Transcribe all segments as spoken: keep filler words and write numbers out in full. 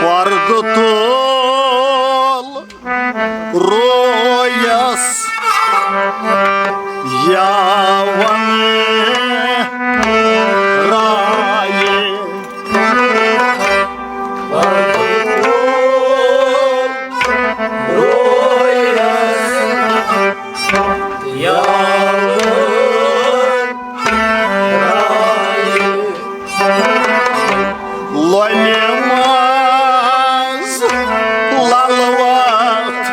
پردٕ تُل رویس یاون رایہِ۔ پردٕ تُل رویس یاون رایہِ۔ لۄلہِ منٛز للوت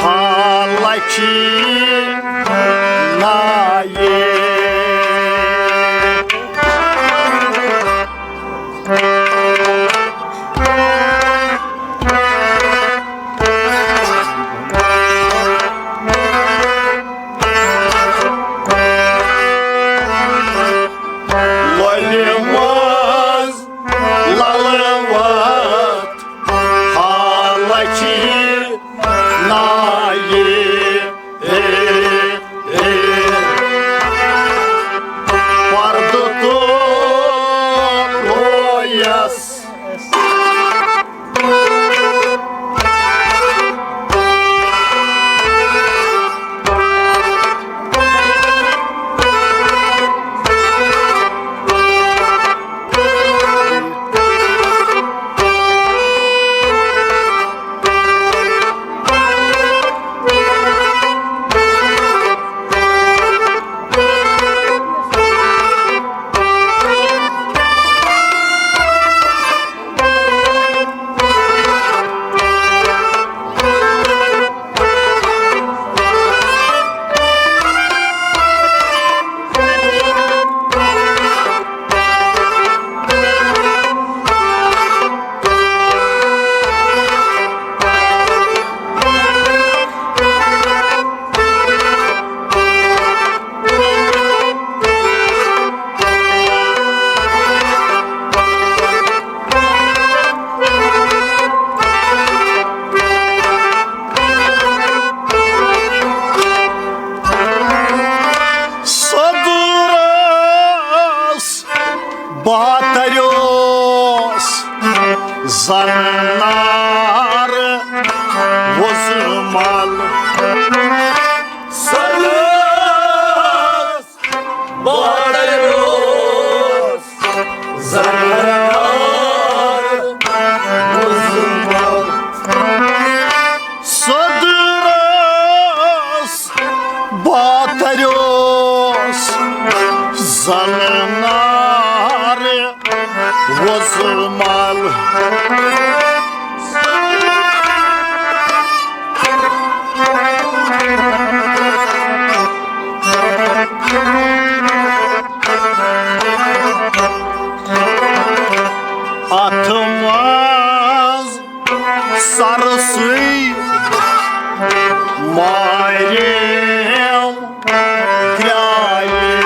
حالکہِ نایہِ۔ لۄلہِ منٛز للوت حالکہِ نایہِ۔ اے، اے، پردٕ تُل رویس۔ صدرس باتریوس زنار وزمل۔ صدرس باتریوس زنار وزمل۔ صدرس باتریوس زنار وزمل۔ اتھ منٛز سرسٕے ماریم درٛایہِ۔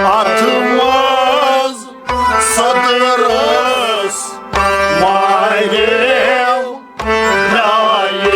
اتھ منٛز صدرس ماریم درٛایہِ۔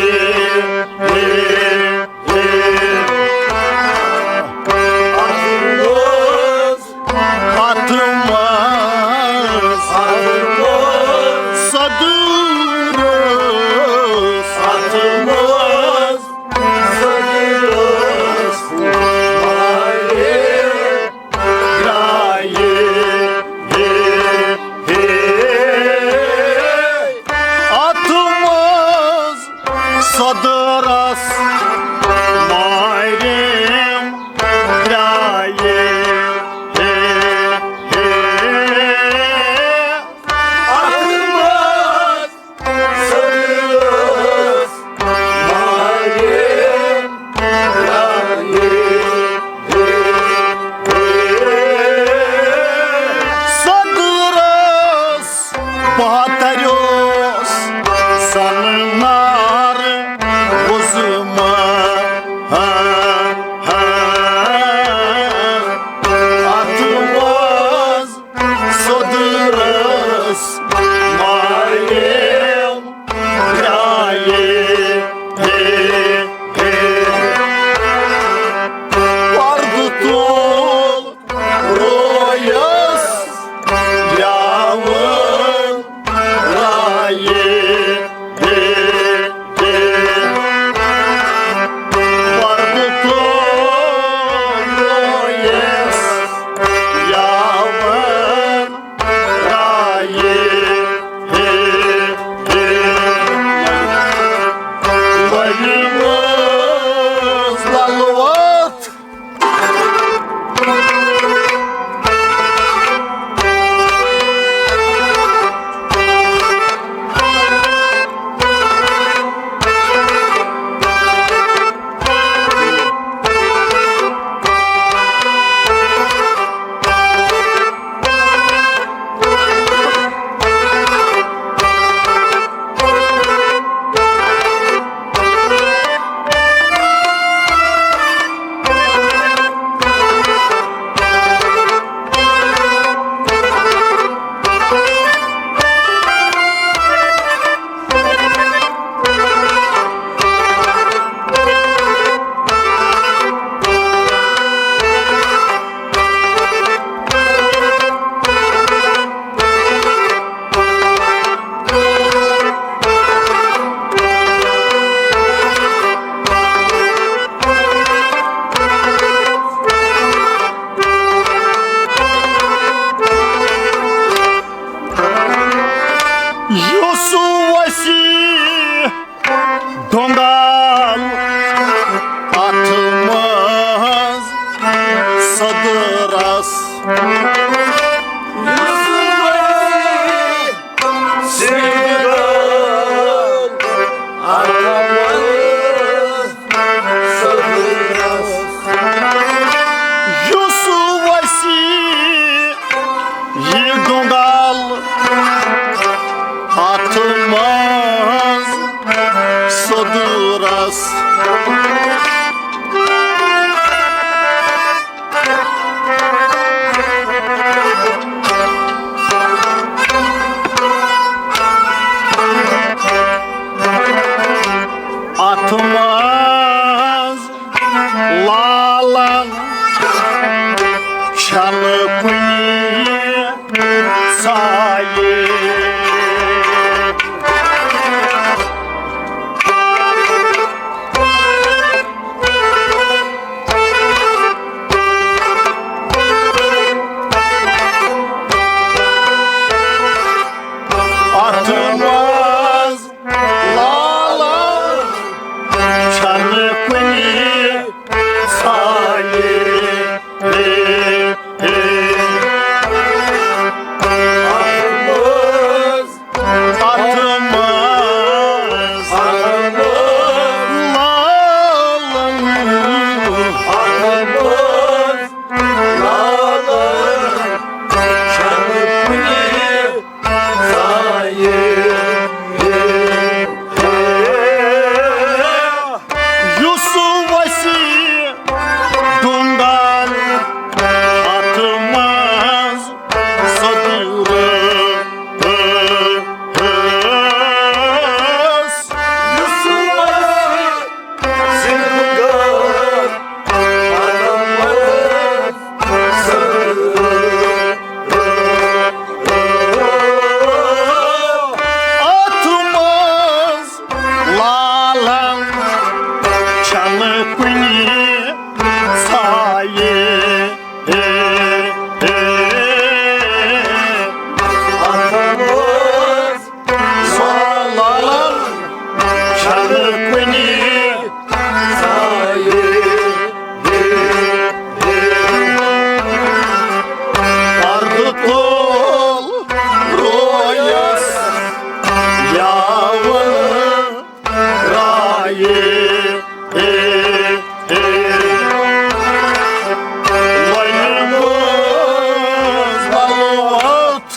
وۄنۍ بوز بلوت۔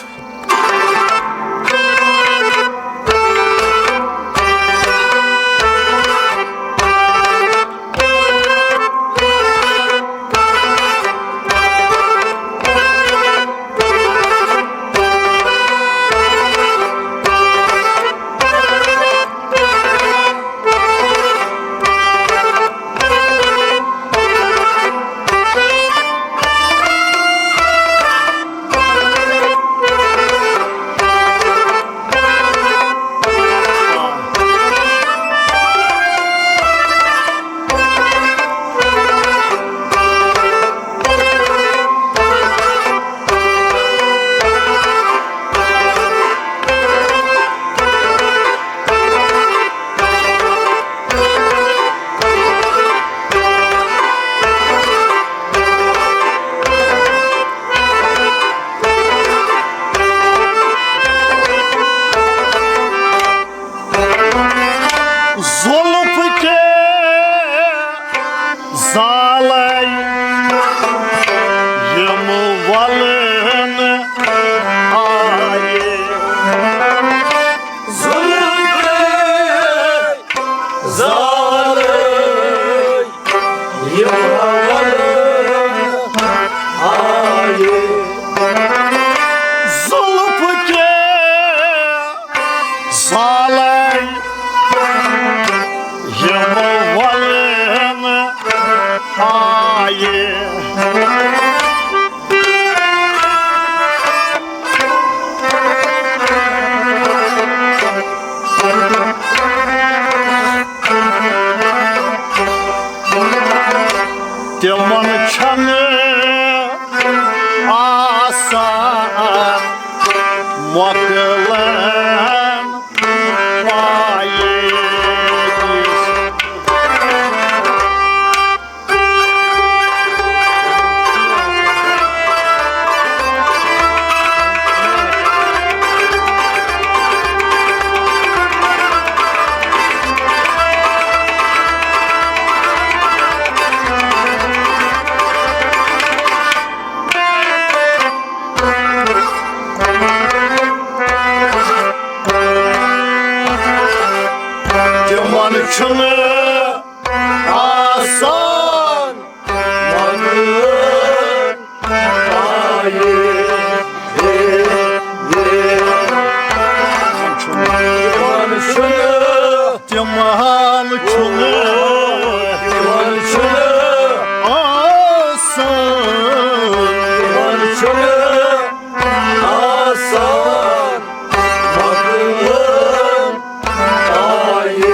زُلفہٕ تہِ زالے یِم ولن آیے۔ زُلفہٕ زالے یِم ولن آیے۔ زُلفہٕ تہِ زالے یِم ولن آیے۔ تِمن چھنہٕ آسان مۄکلن پایہِ۔ تِمن چھُنہٕ آسان مۄکلن پایہِ۔ تِمن چھُنہٕ، تِمن چھُنہٕ، تِمن چھُنہٕ آسان، تِمن چھُنہٕ آسان مۄکلن پایہِ۔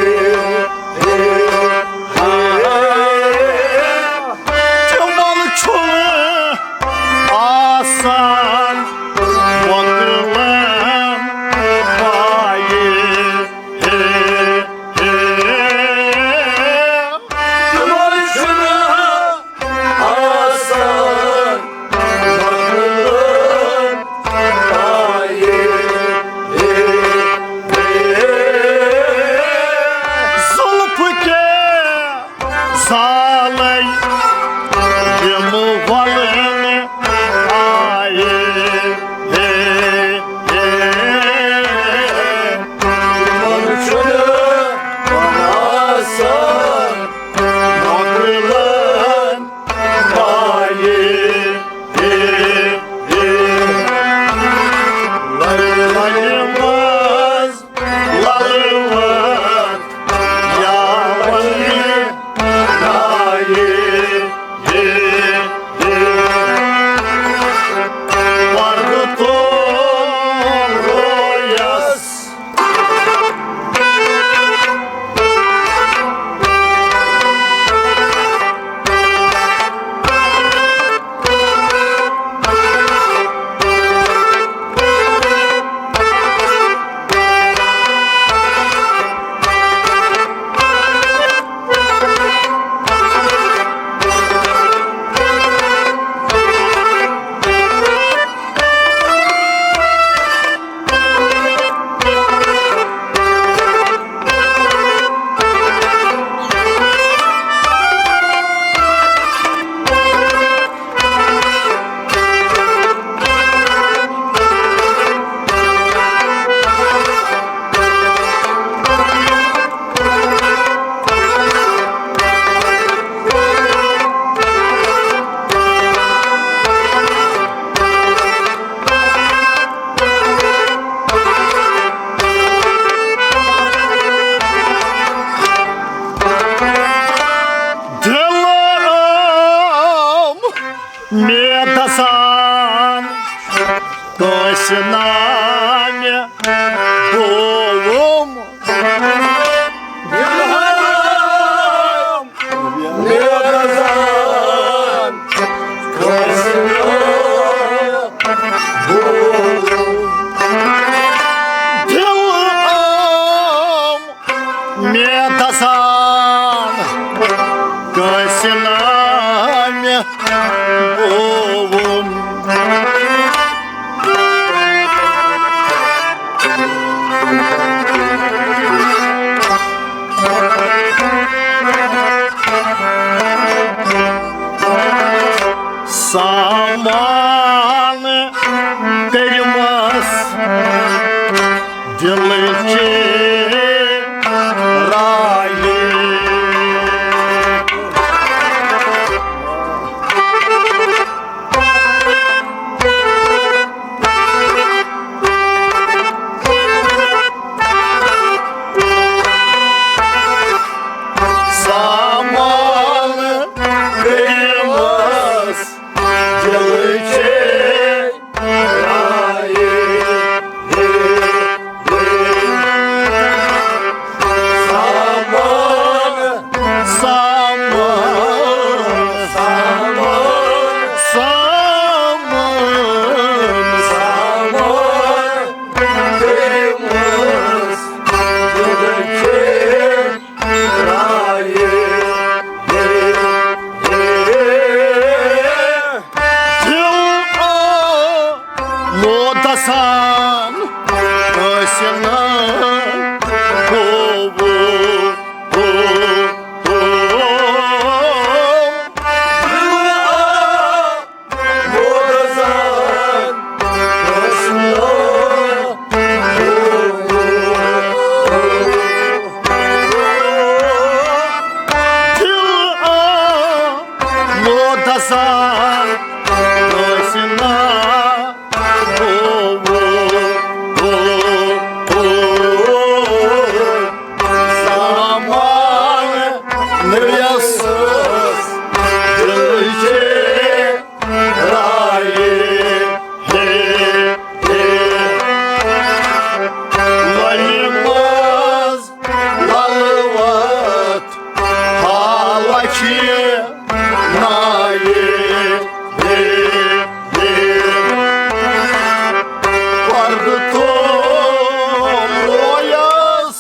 بوم۔ دل آم مےٚ دسان، کٲنٛسہِ نہٕ مےٚ بووُم۔ سامان کٔرمَس دِلٕچ راے۔ سامان کٔرمَس دِلٕچ راے۔ سامان، سامان، سامان، سامان، سامان کٔرمَس دِلٕچ راے۔ دِل آ مودسان ٲسِن بوو۔ دِل آ مودسان ٲسِن بوو۔ دِل آ مودسان ٲسِن بوو۔ سامان نٔوِس دِلٕچ راے۔ لَلہِ منٛز لَلہٕ وَتھ حالہ چھِ نایہِ۔ پردٕ تھوٚو لویَس۔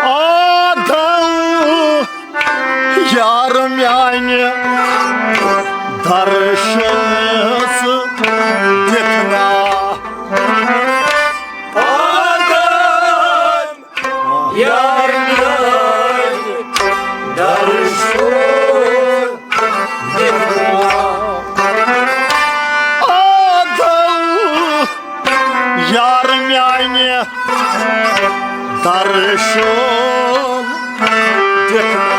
آدم یار میانہِ درشس دِکھنا۔ آدم یار میانہِ درشس دِکھنا۔ آدم یار میانہِ درشن دِکھنا۔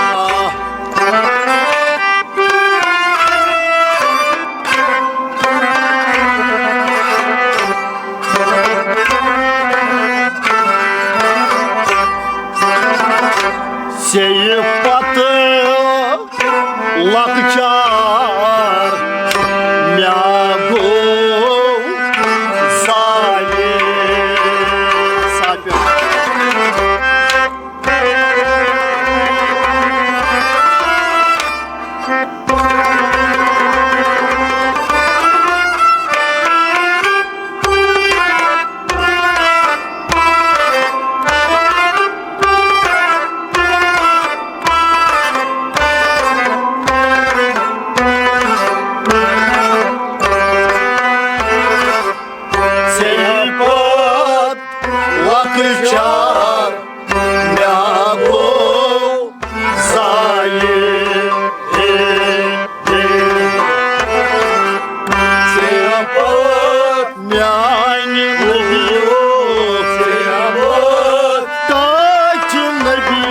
ژےٚ پتہٕ لۄکچار مےٚ گوٚو ضایع۔ چار مےٚ گوٚو ضایع۔ ژےٚ پتھ میانہِ نبی، ژےٚ پتھ کاکہِ نبی،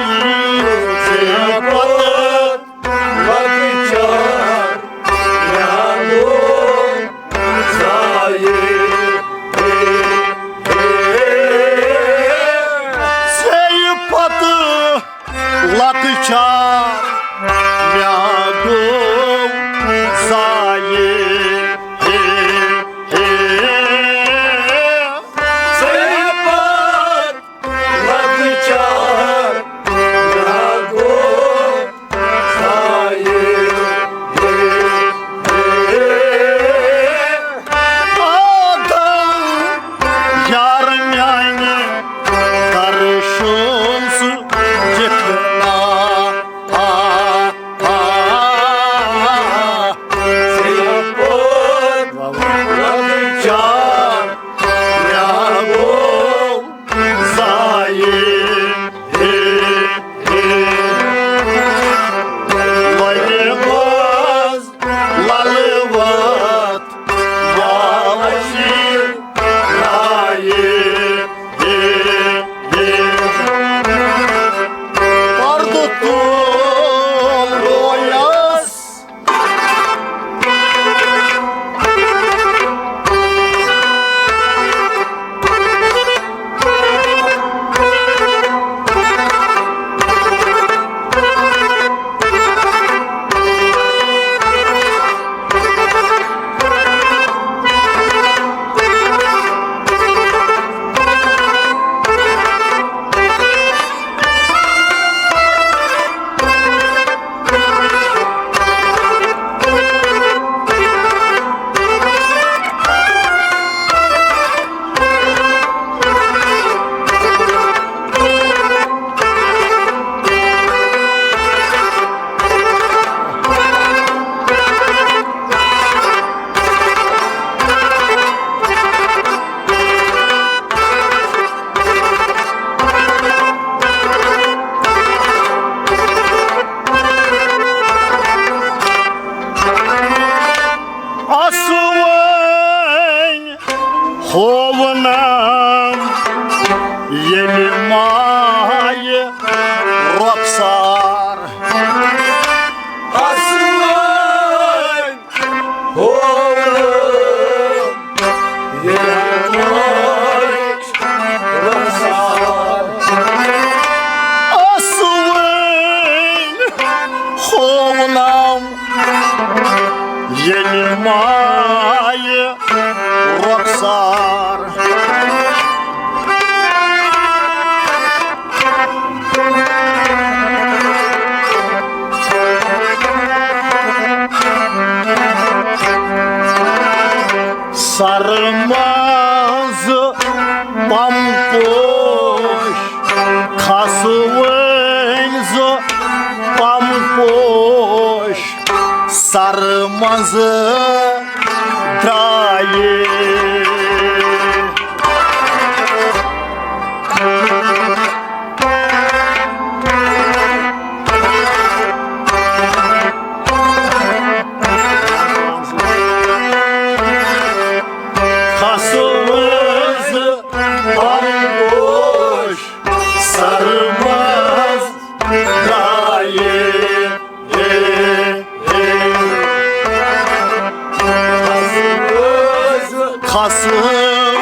ژےٚ پتھ لۄکچار مےٚ گوٚو ضایع۔ ژےٚ پتہٕ لۄکچار مےٚ گوٚو ضایع۔ ژےٚ پتہٕ لۄکچار مےٚ گوٚو ضایع۔ آدم یار میانہِ درشُن سُہ دِکھ نا۔ آ، آ، آ۔ ژےٚ پتھ لۄکچار مےٚ گوٚو ضایع۔ وۄنۍ منٛز للہٕ وتھ واوسی نایہِ۔ پردٕ تُل رویس۔ آسوٕنۍ ہوونم ییٚلہِ مایہِ رۄخسار۔ آسوٕنۍ ہوونم ییٚلہِ مایہِ رۄخسار۔ آسوٕنۍ ہوونم ییٚلہِ مایہِ رۄخسار۔ سر منٛز پم پوش، کھسوٕنۍ زٕ پم پوش۔ سر منٛز درٛایہِ۔ کھسوٕنۍ زٕ پم پوش۔ سر منٛز درٛایہِ۔ کھسوٕنۍ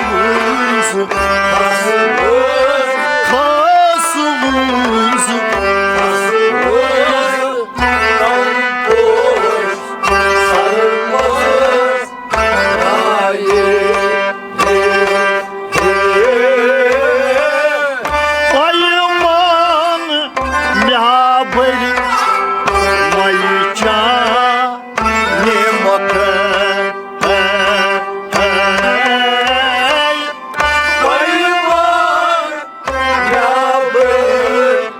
زٕ، کھسوٕنۍ زٕ، کھسوٕنۍ زٕ۔ پیمان مےٚ بٔرۍ مَیہِ چانہِ مۄکھٕ۔ پیمان مےٚ بٔرۍ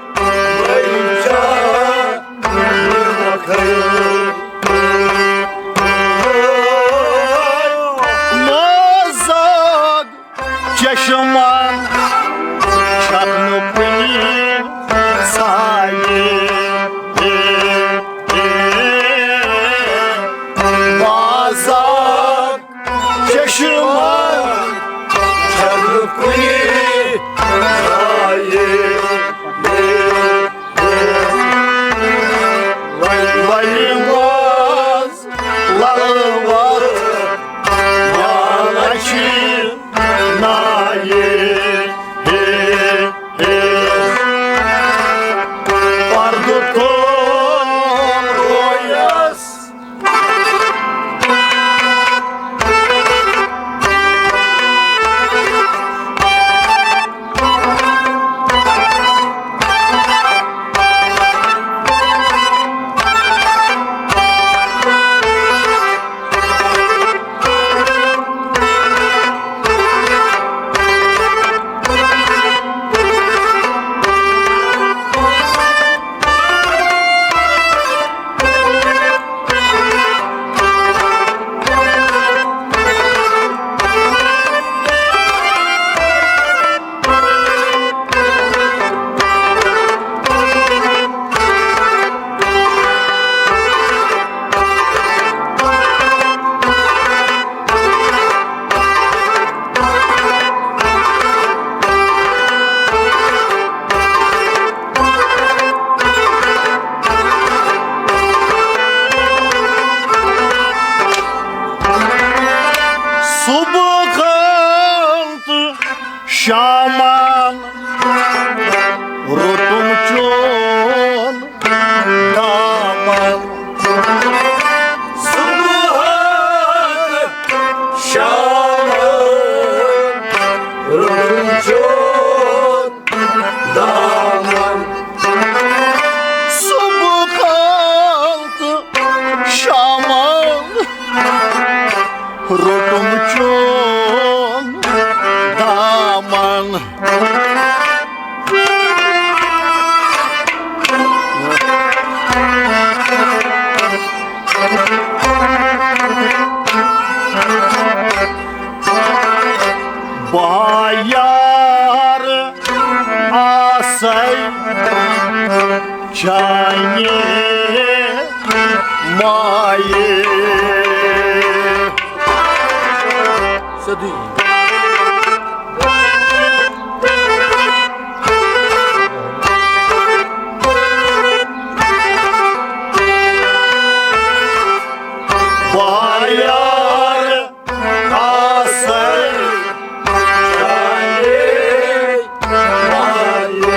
شامن روٚٹُم چون دامن۔ صبحن شامن روٚٹُم چون دامن۔ صبحن تہٕ شامن روٚٹُم چون دامن۔ بایار آسے چانہِ مایہِ۔ صدی۔ بایار آسے چانہِ مایہِ۔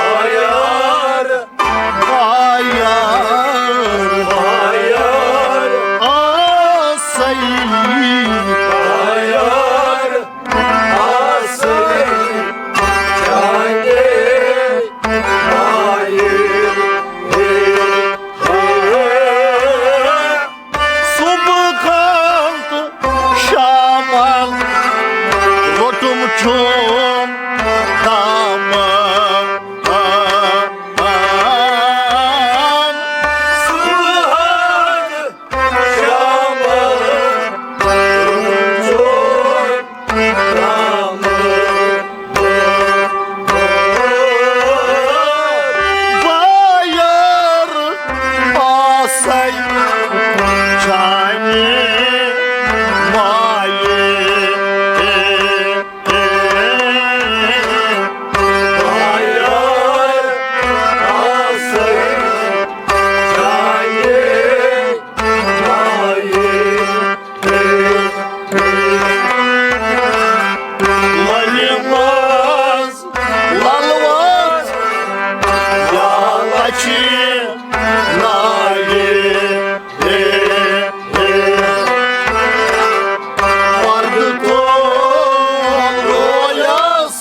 بایار، بایار، بایار آسے، بایار آسے چانہِ مایہِ۔ صبحن تہٕ شامن روٚٹُم چون دامن۔ صبحن شامن روٚٹُم چون دامن۔ بایار آسے چانہِ مایہِ۔ بایار آسے چانہِ مایہِ۔ لَلہِ منٛز لَلہٕ وٲژ، یا لَچھِ نایہِ۔ پردٕ تول رویس۔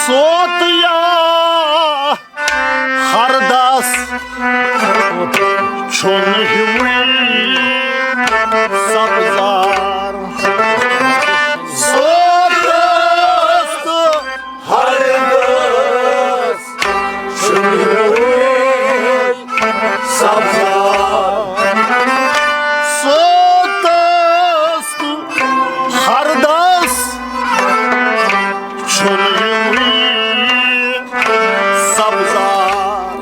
سوت یا ہردس چھُنہٕ ہیوٗوٕے سبزار۔ سوتس تہٕ ہردس چھُنہٕ ہیوٗوٕے سبزار۔ سوتس تہٕ ہردس چھُنہٕ ہیوٗوٕے سبزار۔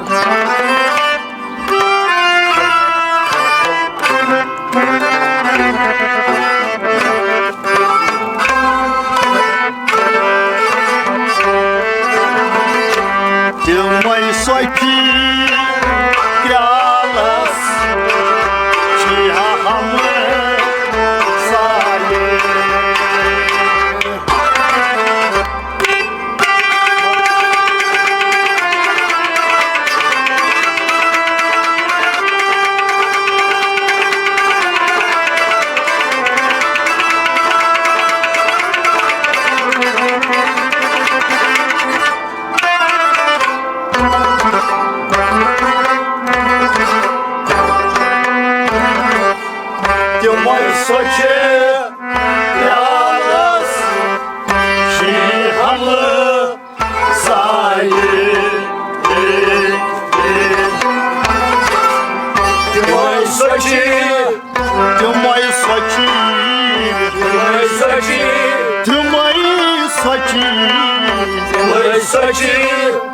تِمے سۄچہِ پیالس چھِ حملہٕ سایہِ۔ تِمے سۄچہِ، تِمے سۄچہِ، تِمے سۄچہِ، تِمے سۄچہِ، تِمے سۄچہِ۔